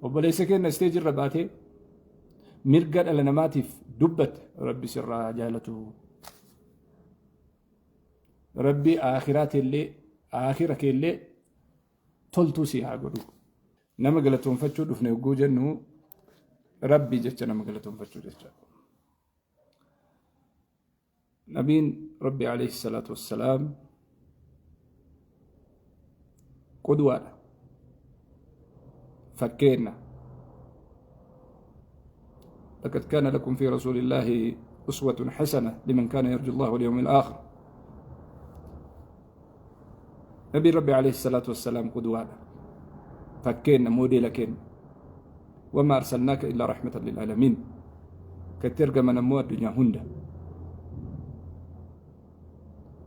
Obboleessa keenya isteeji irra baatee mirga dhala namaatiif dubbatte, Rabbi sirraa haa jaalatu. Rabbi akhiraa teellee, akhira keellee toltuu si haa godhu. Nama galatoonfachuu dhufne hogguu jennu, Rabbi jecha nama galatoonfachuu jecha. Nabiin Rabbi alayhi salaatu wassalaam qudwaadha. Fakkeenna. لقد كان لكم في رسول الله أسوة حسنة لمن كان يرجو الله واليوم الآخر. نبي ربي عليه الصلاة والسلام قدوة فكينا موديل كين. وما أرسلناك إلا رحمة للعالمين. كترجم نمو الدنيا هندا،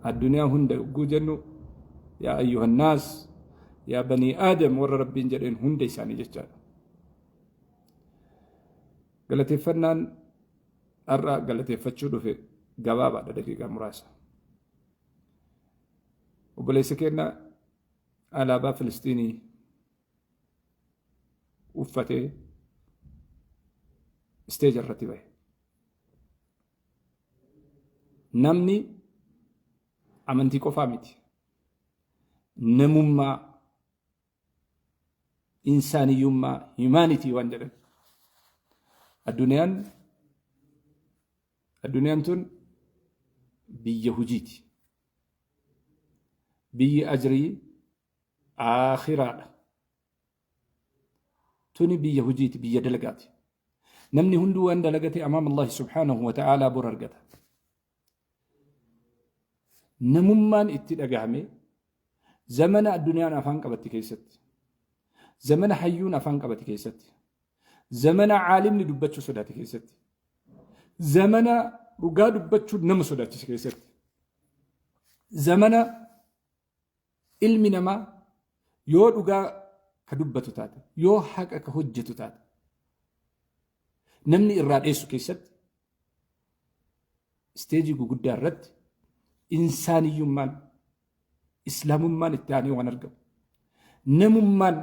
الدنيا هندا جنو يا أيها الناس يا بني آدم ور ربي جرين هندا إساني جتشا. Galateeffannaan har'a galateeffachuu dhufe gabaabaadha, daqiiqaa muraasa. Obboleessa keenya alaabaa Filistiinii uffatee isteeja irratti bahe. Namni amantii qofaa miti. Namummaa, insaaniyyummaa, humanity waan jedhan. Addunyaan tun biyya hujiiti. Biyyi ajrii aakhiraadha. Tuni biyya hujiiti, biyya dalagaati. Namni hunduu waan dalagate amaam Allahi subhaanahu wa ta'aalaa bor argata. Namummaan itti dhagahame zamana addunyaan afaan qabatti keessatti, zamana hayyuun afaan qabate keessatti, zamana caalimni dubbachuu sodaate keessatti, zamana dhugaa dubbachuu nama sodaachise keessatti, zamana ilmi namaa yoo dhugaa ka dubbatu taate, yoo haqa ka hojjetu taate, namni irraa dheessu keessatti, isteejii guguddaa irratti insaaniyyummaan, islaamummaan itti aanee waan argamu. Namummaan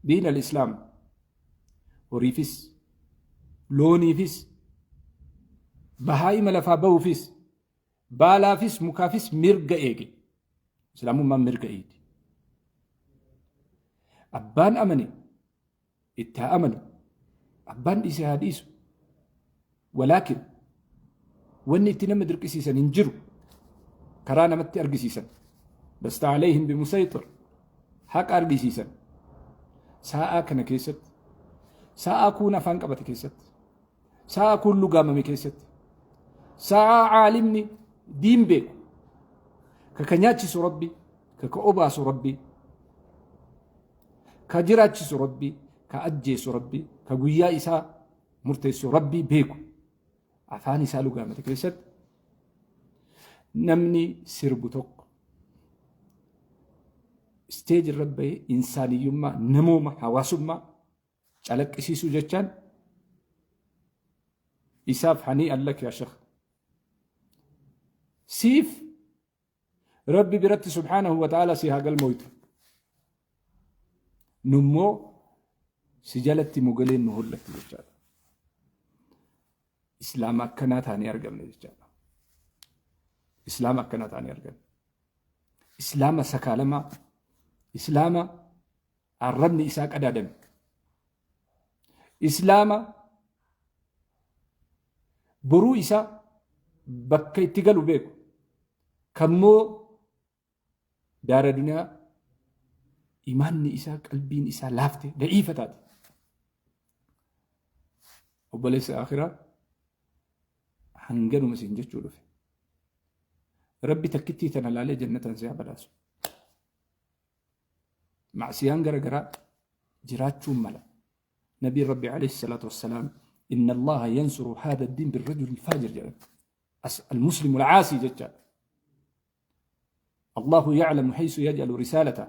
diin al-islaam horiifis, looniifis, bahaa'ima lafaa bahuufis, baalaafis, mukaafis mirga eege. Islaamummaan mirga eegi. Abbaan amane itti haa amanu, abbaan dhiise haa dhiisu. Walaakin wanni itti nama dirqisiisan hin jiru. Karaa namatti argisiisan. Lasta alayhim bimusayxir. Haqa argisiisan. Sa'aa kana keessatti, sa'aa kuun afaan qabate keessatti, sa'aa kuun lugaamame keessatti, sa'aa caalimni diin beeku, ka nyaachisu Rabbi, ka obaasu Rabbi, ka jiraachisu Rabbi, ka ajjeesu Rabbi, ka guyyaa isaa murteessu Rabbi beeku afaan isaa lugaamate keessatti, namni sirbu tokko isteeji irra bahee insaaniyyummaa, namooma, hawaasummaa calaqqisiisuu jechaan isaaf hanii allak yaa shekh. Siif Rabbi biratti subhaanahu wa ta'ala si haa galmooytu. Nummoo si jalatti mogoleen nu hollatti jechaadha. Islaama akkanaa taanee argamne jechaadha. Islaama akkanaa taanee argamne. Islaama sakaalamaa, Islaama arrabni isaa qadaadame. Islaama boruu isaa bakka itti galu beeku. Kammoo daara duniyaa imaanni isaa, qalbiin isaa laafte, da'iifa taate. Obboleessa akhiraa, hanganuma siin jechuu dhufe. Rabbi takkittii tana laalee jannatan si haa badhaasu. Macsiyaan gara garaa jiraachuun mala. Nabiin Rabbi alayhi salaatu wassalaam inna Allaha yansuru haadha addiin birrajuli alfaajir jedhan. Almuslimu alcaasii jechaadha. Allahu yaclamu haysu yaj'alu risaalata.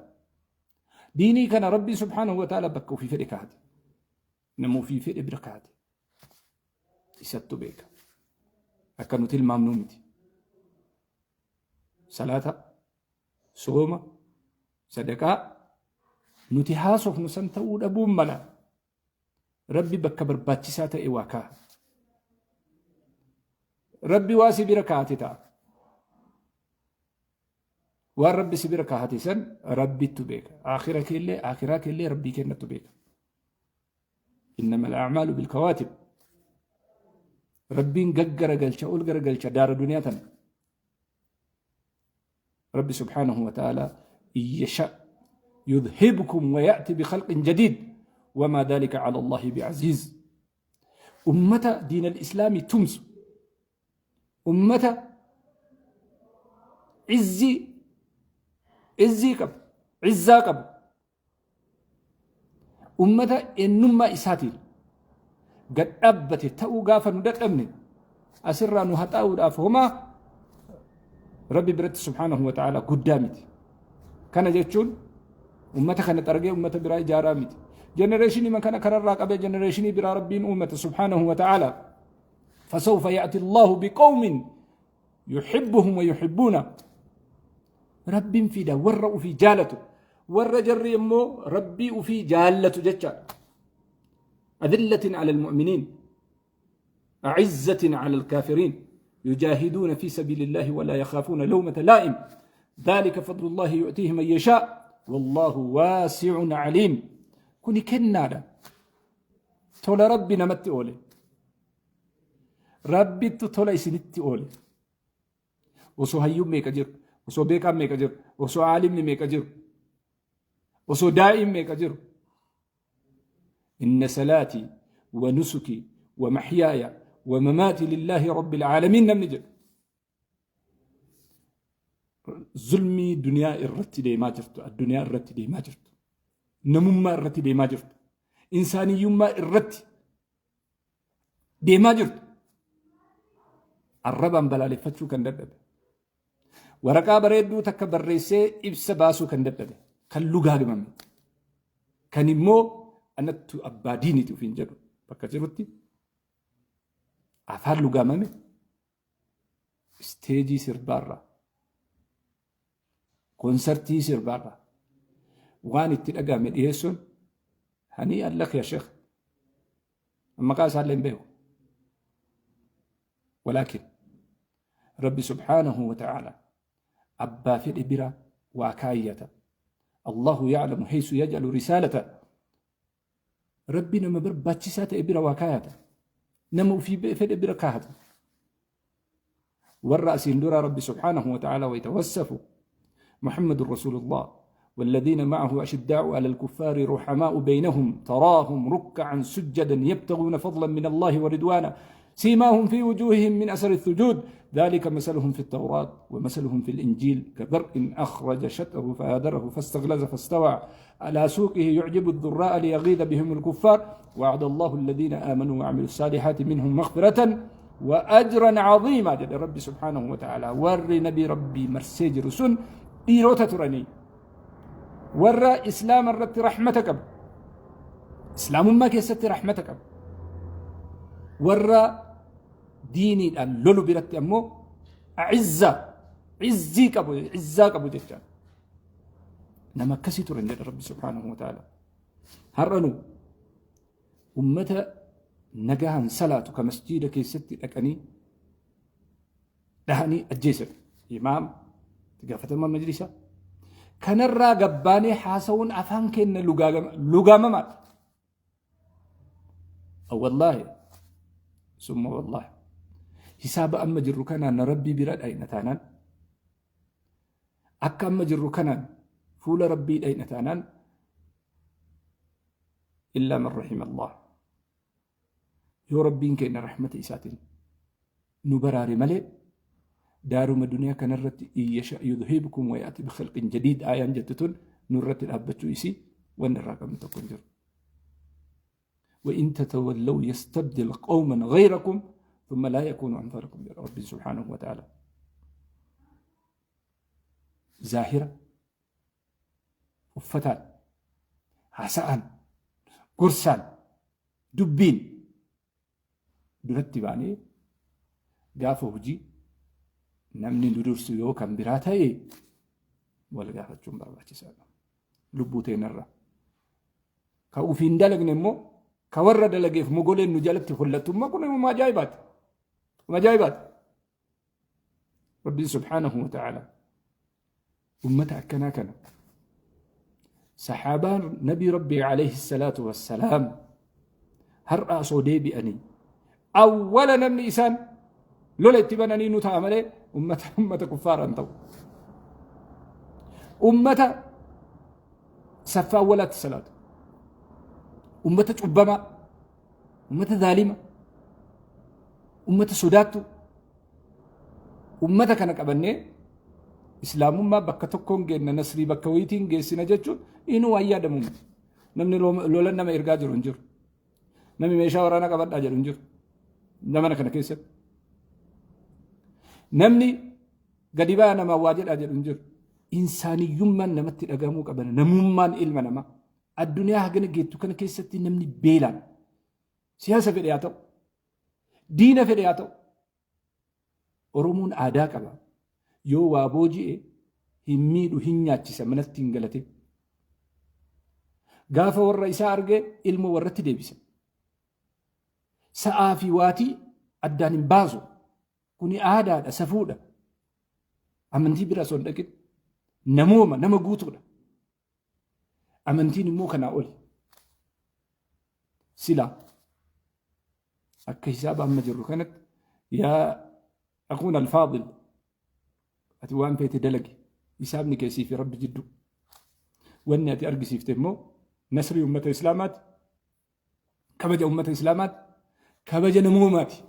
Diinii kana Rabbi subhaanahu wa ta'ala bakka ofii fedhe kaa'ate. Nama ofii fedhe bira kaa'ate. Isattu beeka. Akka nuti tilmaamnuu miti. Salaata, sooma, sadaqaa, Nuti haasofnu san ta'uu dhabuun mala. Rabbi bakka barbaachisaa ta'e waa kaa'a. Rabbi waa si bira kaa'ate ta'a. Waan Rabbi si bira kaa'ate san Rabbittu beeka. Aakhira keellee aakhiraa keellee Rabbii kennattu beeka. Innama al-a'maalu bil-kawaatib. Rabbiin gaggaragalcha ol garagalcha daara duniyaa tana. Rabbi subhaanahu wa ta'ala in yasha yudhibkum wa ya'ti bi khalqin jadiid wamaa dhalika ala Allahi bi'aziiz. Ummata diinal islaamii tumsu, ummata izzii izzii qabu, izzaa qabu, ummata eenyummaa isaatiin gad dhaabbate ta'uu gaafa nu dadhabne asirraa nu haxaa'uudhaaf homaa Rabbi biratti subhaanahu wa ta'ala guddaa miti. Kana jechuun ummata kana xaragee ummata biraa ijaaraa miti. Jenereeshinii kana kanarraa qabee jenereeshinii biraa Rabbiin uummata subhaanahu wa ta'ala. Fasawfa ya'ti Allahu biqawmin yuhibbuhum wa yuhibbuuna. Rabbiin fida warra ufii jaalatu. Warra jarri immoo Rabbii ufii jaallatu jecha. Adillatin ala almu'miniin. أعزة على الكافرين يجاهدون في سبيل الله ولا يخافون لومة لائم ذلك فضل الله يؤتيه من يشاء والله واسع عليم. كوني كنادا tola Rabbi namatti oole. Rabbittu tola isinitti oole. Osoo hayyuun meeqa jiru, osoo beekaan meeqa jiru, osoo aalimni meeqa jiru, osoo daa'iin meeqa jiru. Inna salaatii wa nusukii wa maxyaaya wa mamaatii lillaahi rabbil aalamiin namni jedhu. Zulmii duniyaa irratti deemaa jirtu, addunyaa irratti deemaa jirtu, namummaa irratti deemaa jirtu, insaaniyyummaa irratti deemaa jirtu. Arrabaan balaaleffachuu kan dadhabe. Waraqaa bareedduu takka barreessee ibsa baasuu kan dadhabe. Kan lugaagmame. Kan immoo anattu abbaa diiniiti ofiin jedhu bakka jirutti afaan lugaamame isteejii sirbaarraa konsartii sirbaarraa waan itti dhaga'ame dhiyeessuun hanii allak yaa sheekh maqaa isaallee hin beeku. Walaakin Rabbi subhaanahu wa ta'ala abbaa fedhe bira waa kaayyata. Allahu ya'lamu haysu yaj'alu risaalata. Rabbi nama barbaachisaa ta'e bira waa kaayata. Nama ofii fedhe bira kaahata. Warra asiin dura Rabbi subhaanahu wa ta'ala waytawassafu محمد رسول الله والذين معه أشداء على الكفار رحماء بينهم تراهم ركعا سجدا يبتغون فضلا من الله ورضوانا سيماهم في وجوههم من أثر السجود ذلك مثلهم في التوراة ومثلهم في الإنجيل كزرع أخرج شطأه فآزره فاستغلظ فاستوى على سوقه يعجب الزراع ليغيظ بهم الكفار وعد الله الذين آمنوا وعملوا الصالحات منهم مغفرة وأجرا عظيما jedhe Rabbi subhaanahu wa ta'ala. Warri nabi Rabbii marsee jiru sun dhiirota turanii warra islaama irratti rahmata qabu, islaamummaa keessatti rahmata qabu, warra diiniidhaan lolu biratti ammoo a'izza izzii qabu, izzaa qabu jechaan nama akkasii turan jedha Rabbi subhaanahu wa ta'ala. Har'a nu ummata nagahan salaatu ka masjiida keessatti dhaqanii dhahanii ajjeesan imaam itti gaafatamaa majlisaa kanarraa gabbaanee haasawuun afaan keenya lugaamamaadha. Wallaahi summa wallaahi hisaaba amma jirru kanaan Rabbii bira dhayna taanaan, akka amma jirru kanaan fuula Rabbii dhayna taanaan, illaa man rahima Allah, yoo Rabbiin keenya rahmata isaatiin nu baraare malee, daaruma duniyaa kanarratti in yasha yudhibkum wa ya'ti bi khalqin jadiid aayaan jettu tun nurratti dhaabbachuu isii wanni irraa qabnu tokko hin jiru. وإن تتولوا يستبدل قوما غيركم ثم لا يكونوا أمثالكم رب سبحانه وتعالى. Zaahira uffataan, haasa'aan, gorsaan, dubbiin duratti baanee gaafa hojii namni nu dursu yoo kan biraa ta'e wal gaafachuun barbaachisaadha. Lubbuu teenarra. Ka ufiin dalagne immoo ka warra dalageef mogoleen nu jalatti hollattu immoo kun immoo ajaa'ibaati. Ajaa'ibaati. Rabbiin subhaanahu wa ta'ala ummata akkanaa kana saxaabaan nabii Rabbii alayhi salaatu wassalaam har'a osoo deebi'anii awwala namni isaan lola itti bananii nu ta'a malee ummata kuffaaraan ta'u. Ummata saffaa awwalaatti salaatu. Ummata cubbamaa, ummata zaalima, ummata sodaattu, ummata kana qabannee islaamummaa bakka tokkoon geenna, nasrii bakka wayiitiin geessina jechuun inuu waan yaadamu miti. Namni lola nama ergaa jiru hin jiru. Namni meeshaa waraanaa qabadhaa jedhu hin jiru. Zamana kana keessatti. Namni gadi ba'aa namaa waa jedhaa jedhu hin jiru. Insaaniyyummaan namatti dhagahamuu qaba. Namummaan ilma namaa. Addunyaa hagana geettu kana keessatti namni beelaan siyaasa fedhe haa ta'u, diina fedhe haa ta'u, Oromoon aadaa qaba. Yoo waa booji'e hin miidhu, hin nyaachisa, manatti hin galate. Gaafa warra isaa arge ilmoo warratti deebisa. Sa'aa fi waatii addaan hin baasu. Kuni aadaadha, safuudha. Amantii bira osoo hin dhaqin. Namooma, nama guutuudha. Amantiin immoo kanaa oli. Silaa akka hisaaba amma jirru kanatti, yaa akuun alfaadil, ati waan feete dalagi, hisaabni keessii fi Rabbi jidduu. Wanni ati argisiifte immoo nasrii ummata islaamaati, kabaja ummata islaamaati, kabaja namoomaati,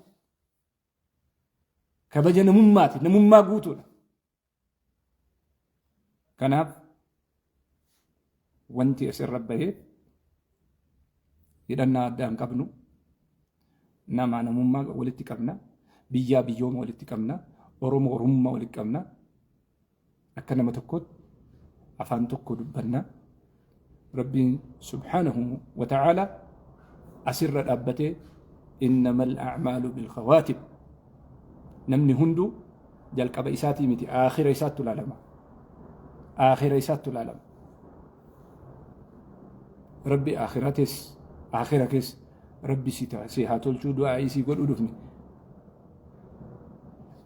kabaja namummaati, namummaa guutuudha. Kanaaf wanti asirra bahee hidhannaa addaa hin qabnu. Namaa namummaa walitti qabna. Biyyaa biyyooma walitti qabna. Oromoo Oromummaa walitti qabna. Akka nama tokkootti afaan tokko dubbanna. Rabbiin subhaanahu wa ta'aala asirra dhaabbatee innamal a'maalu bilkhawaatib, namni hunduu jalqaba isaatii miti, aakhira isaattu ilaalama. Aakhira isaattu ilaalama. Rabbi aakhira tees aakhira kees Rabbi si haa tolchuu, du'aa isii godhuu dhufne.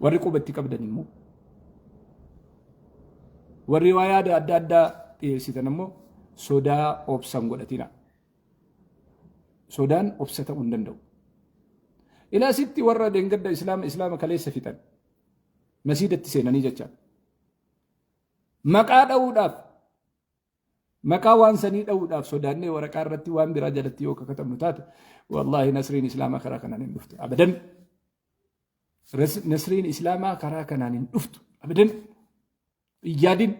Warri quba itti qabdan immoo, warri waa yaada adda addaa dhiyeessitan immoo, sodaa obsan godhatina. Sodaan obsa ta'uu hin danda'u. Ilaa sitti warra deengadda islaama kaleessa fixan masiidatti seenanii jecha maqaa dha'uudhaaf, maqaa waan sanii dha'uudhaaf sodaannee waraqaa irratti waan biraa jalatti yoo kakatabnu taate, wallaahi nasriin islaamaa karaa kanaan hin dhuftu abadan. Nasriin islaamaa karaa kanaan hin dhuftu abadan. Hin yaadin.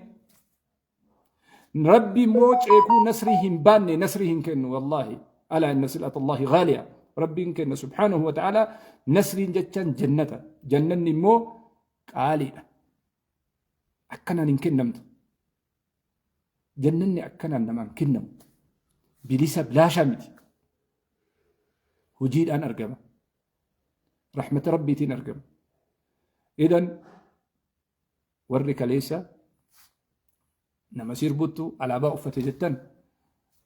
Rabbi immoo ceekuu nasrii hin baanne nasrii hin kennu wallaahi. Alaa inna sil'ata Allahi ghaaliya. Rabbiin kenna subhaanahu wa ta'ala nasriin jechaan jannata. Jannanni immoo qaaliidha. Akkanaan hin kennamtu. Jannanni akkanaan namaan kennamu. Bilisa bilaashaa miti. Hojiidhaan argama. Rahmata Rabbiitiin argama. Idan warri kaleessa nama sirbuttu alaabaa uffate jettan,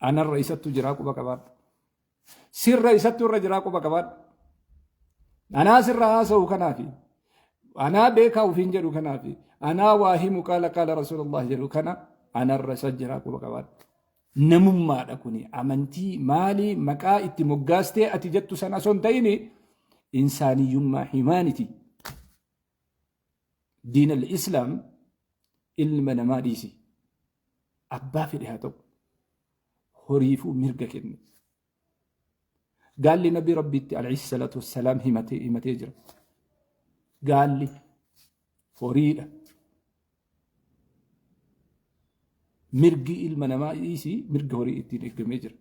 anarra isattu jiraa quba qabaadhu. Sirra isattu irra jiraa quba qabaadhu. Anaa sirra haasa'u kanaafi, anaa beekaa ofiin jedhu kanaafi, anaa waa himu qaala qaala Rasuulullah jedhu kana, anarra isa jiraa quba qabaadhu. Namummaadha kuni. Amantii maalii maqaa itti moggaastee ati jettu sana osoo hin ta'in, insaaniyyummaa, humanity. Diin al-Islaam ilma namaa dhiisi. Abbaa fedhe haa ta'u. Horiifuu mirga kenne. Gaalli Nabi Rabbiitti alayhi salaatu wassalaam himatee jira. Gaalli horiidha. Mirgi ilma namaa dhiisi, mirga horii ittiin eegamee jira.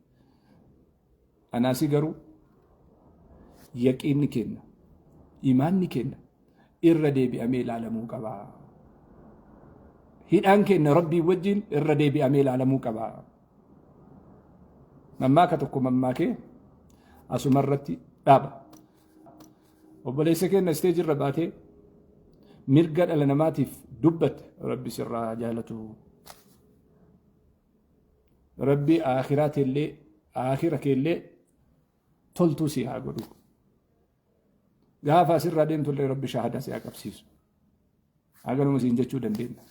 Anaasi garuu yaqiinni kenna, imaanni kenna irra deebi'amee ilaalamuu qaba. Hidhaan kenna Rabbii wajjin irra deebi'amee ilaalamuu qaba. Mammaaka tokko mammaakee asuma irratti dhaaba. Obboleessa keenya isteejii irra baatee mirga dhala namaatiif dubbatte, Rabbi sirraa haa jaalatu. Rabbi aakhiraati illee Aakhira keellee toltuu si haa godhu. Gaafa asirraa deemtullee Rabbi shaahadaa si haa qabsiisu. Haganuma siin jechuu dandeenya.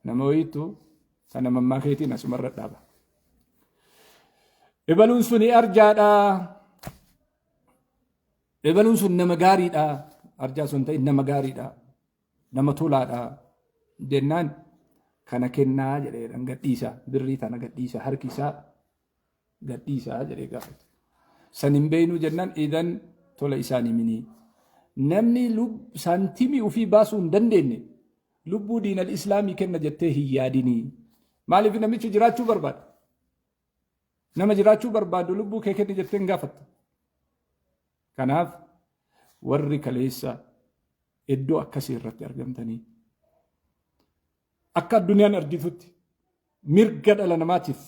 Nama wayiittu kana mammaa keetiin asumarra dhaaba. Ebaluun suni arjaadha. Ebaluun sun nama gaariidha. Arjaa sun ta'in nama gaariidha. Nama tolaadha. Jennaan kana kennaa jedhee gadhiisa. Birrii tana gadhiisa. Harki isaa gadhiisaa jedhee gaafate. San hin beeynuu jennaan idan tola isaan himinii. Namni saantimii ofii baasuu hin dandeenye lubbuu diinal islaamii kenna jettee hin yaadinii. Maaliif namichi jiraachuu barbaada? Nama jiraachuu barbaadu lubbuu kee kenni jettee hin gaafattu. Kanaaf warri kaleessa iddoo akkasii irratti argamtanii akka addunyaan argitutti mirga dhala namaatiif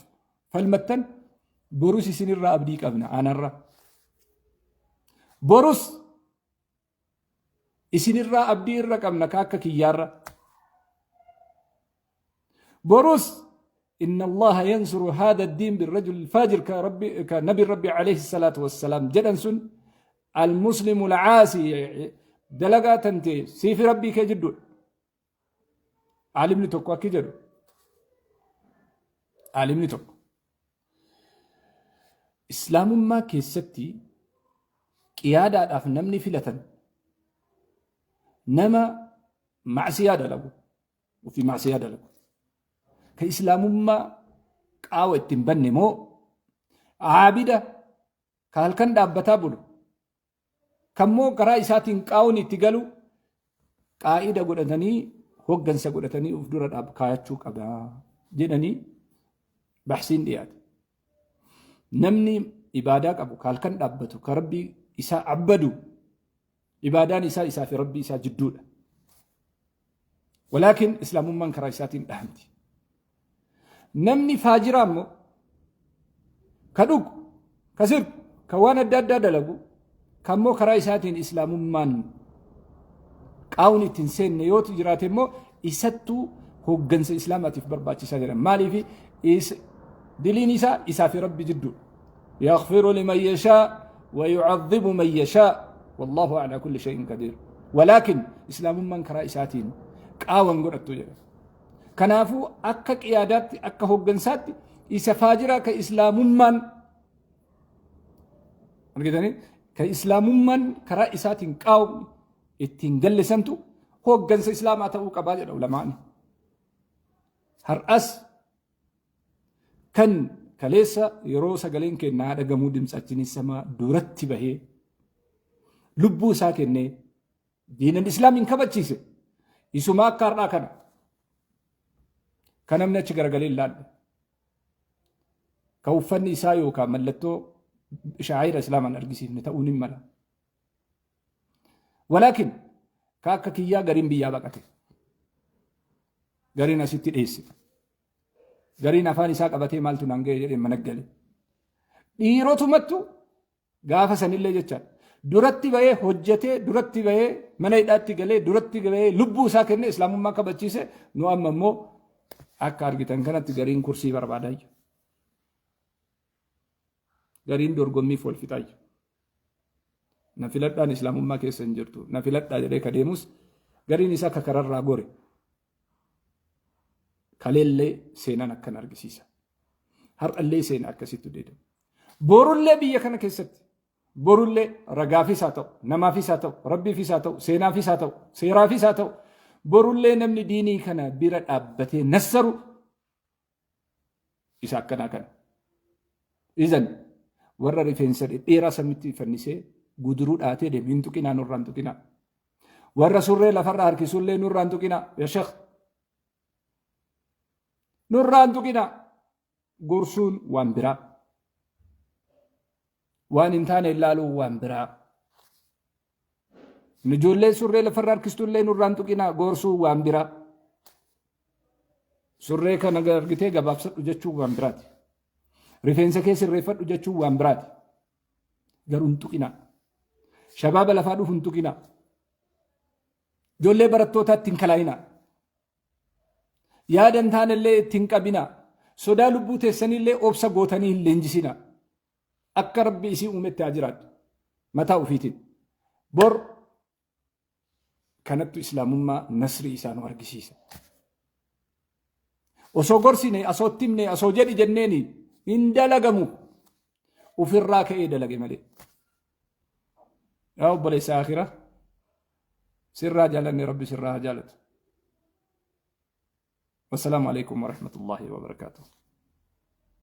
falmattan, borus isinirraa abdii qabna anarra. Borus isinirraa abdii irra qabna ka akka kiyyaarra. Borus إن الله ينصر هذا الدين بالرجل الفاجر كربي كنبي ربي عليه الصلاة والسلام جدا سن المسلم العاصي دلقا تنتي سيف ربي كجدو عالمني tokko akki jedhu, aalimni tokko islaamummaa keessatti qiyaadaadhaaf namni filatan nama macsiyaa dalagu, ofii macsiyaa dalagu, ka islaamummaa qaawa ittiin banne moo aabida ka halkan dhaabbataa bulu, kammoo karaa isaatiin qaawni itti galu qaa'ida godhatanii, hoggansa godhatanii uf dura dhaab kaayachuu qabaa jedhanii baxsiin dhiyaate. Namni ibaadaa qabu, ka halkan dhaabbatu, ka Rabbii isaa abbadu, ibaadaan isaa isaa fi Rabbii isaa jidduudha. Walaakin islaamummaan karaa isaatiin dhahamti. Namni faajiraa immoo ka dhugu, ka sirbu, ka waan adda addaa dalagu, kammoo karaa isaatiin islaamummaan qaawni ittiin seenne yoo jiraate immoo isattuu hoggansa islaamaatiif barbaachisaa jedhan. Maaliif? Diliin isaa isaa fi Rabbi jidduudha. يغفر لمن يشاء ويعذب من يشاء والله على كل شيء قدير. ولكن islaamummaan karaa isaatiin qaawan godhattu jedha. Kanaafuu akka qiyaadaatti, akka hoggansaatti isa faajiraa ka islaamummaan argitanii, ka islaamummaan karaa isaatiin qaawni ittiin gallisantu hoggansa islaamaa ta'uu qabaa jedha ulamaani. Har'as kan kaleessa yeroo sagaleen kennaa dhagamuu dimtsachinis sama duratti bahee lubbuu isaa kennee diinan islaamiin kabachiise isuma akka har'aa kana kan namni achi garagalee ilaalle, ka uffanni isaa yookaan mallattoo shaa'ira islaamaan argisiifne ta'uu ni mala. Walaakin ka akka kiyyaa gariin biyyaa baqate. Gariin asitti dheesse. Gariin afaan isaa qabatee maaltu naan ga'e jedhee mana gale. Dhiirotumattu gaafa sanillee jechaadha. Duratti bahee hojjetee, duratti bahee mana hidhaatti galee, duratti bahee lubbuu isaa kennee islaamummaa kabachiise. Nu amma immoo akka argitan kanatti gariin kursii barbaadaa jiru. Gariin dorgommiif wal fixaa jiru. Na filadhaan islaamummaa keessa hin jirtu. Na filadhaa jedhee ka deemus gariin isaa akka kararraa gore. Kaleellee seenaan akkan argisiisa. Har'allee seenaa akkasitti deedama. Borullee biyya kana keessatti borullee ragaafis haa ta'u, namaafis haa ta'u, rabbiifis haa ta'u, seenaafis haa ta'u, seeraafis haa ta'u, borullee namni diinii kana bira dhaabbatee nassaru isa akkanaa kana. Izan warra rifeensa dhedheeraa samitti fannisee guduruu dhaatee deemu hin tuqinaa, nurraan tuqinaa. Warra surree lafarraa harkisullee nurraan tuqinaa. Ya sheekh, nurraan tuqinaa. Gorsuun waan biraa. Waan hin taane ilaaluun waan biraa. Ijoollee surree lafarraa harkistullee nurraan tuqinaa, gorsuun waan biraa. Surree kana argitee gabaabsadhu jechuun waan biraati. Rifeensa kee sirreeffadhu jechuun waan biraati. Garuu hin tuqinaa. Shabaaba lafaa dhufu hin tuqinaa. Ijoollee barattootaatti hin kalaayinaa. Yaada hin taanellee itti hin qabinaa. Sodaa lubbuu teessanillee obsa gootanii hin leenjisinaa. Akka Rabbi isii uumetti haa jiraattu. Mataa ofiitiin. Bor kanattu Islaamummaa nasrii isaa nu argisiisa. Osoo gorsine, osoo itti himne, osoo jedhi jenneeni hin dalagamu. Ofirraa ka'ee dalage malee. Yaa obboleessa akhiraa, sirraa jaalanne, Rabbi sirraa haa jaalatu. Wassalaamu alaikum warahmatullahi wabarakaatuh.